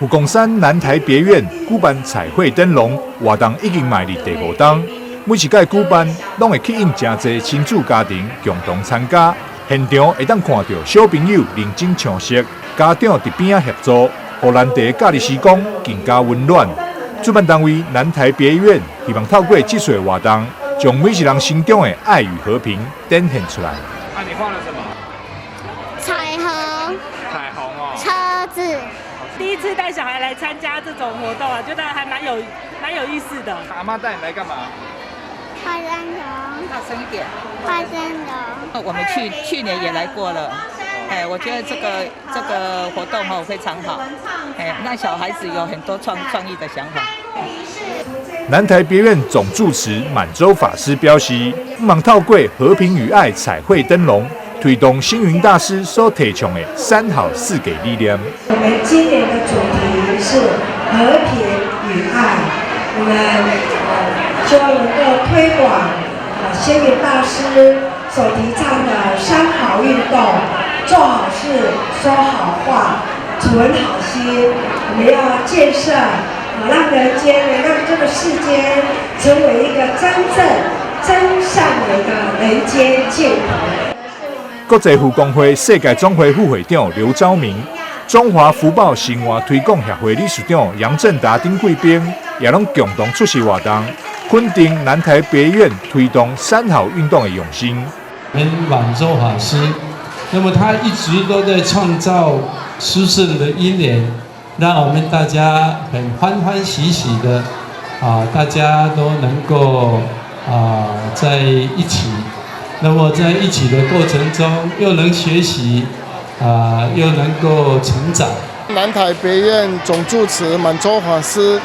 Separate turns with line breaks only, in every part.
佛光山南台別院舉辦彩繪燈籠活動已經邁入第五冬，每一屆舉辦攏會吸引誠濟親子家庭共同參加。現場會當看著小朋友認真搶色，家長佇邊仔協助，予難得假日時光更加溫暖。主辦單位南台別院希望透過這次活動，將每一人心中的愛與和平展現出來。
啊，你畫了什麼？
彩虹。
彩虹哦。
車子。
第一次帶小孩來參加這種活動啊，覺得還蠻有意思的。
阿媽帶你來幹嘛？
畫燈籠。
大聲一點。
畫燈籠。
我們去年也來過了，哎，我覺得這個活動哦非常好，哎，那小孩子有很多創意的想法。
南台別院總住持滿洲法師表示，希望透過和平與愛彩繪燈籠，推動星雲大師所提倡的三好四給理念。
我們今年的主題是和平與愛，我們希望能夠推廣星雲大師所提倡的三好運動，做好事、說好話、存好心。我們要建設，讓人間，讓這個世間成為一個真正真善美的人間淨土。
國際佛光會世界總會副會長劉昭明、中華福報生活推廣協會理事長楊正達等貴賓，也攏共同出席活動，肯定南台別院推動三好運動的用心。
我們滿洲法師，那麼他一直都在創造殊勝的因緣，讓我們大家很歡歡喜喜的啊，大家都能夠啊在一起。那麼在一起的過程中，又能學習，啊，又能夠成長。
南台別院總住持滿洲法師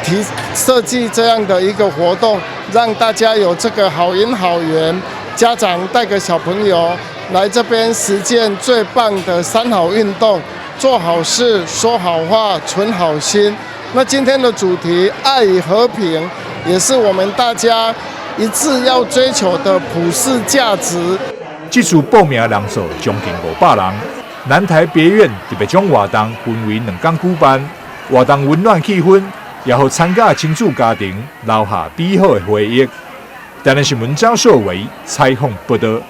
提設計這樣的一個活動，讓大家有這個好因好緣，家長帶個小朋友來這邊實踐最棒的三好運動，做好事、說好話、存好心。那今天的主題愛與和平，也是我們大家一致要追求的普世價值。
這次報名人數將近500人。南台別院特別將活動分為兩工舉辦，活動溫暖氣氛，也予參加親子家庭留下美好的回憶。台南新聞張碩維採訪報道。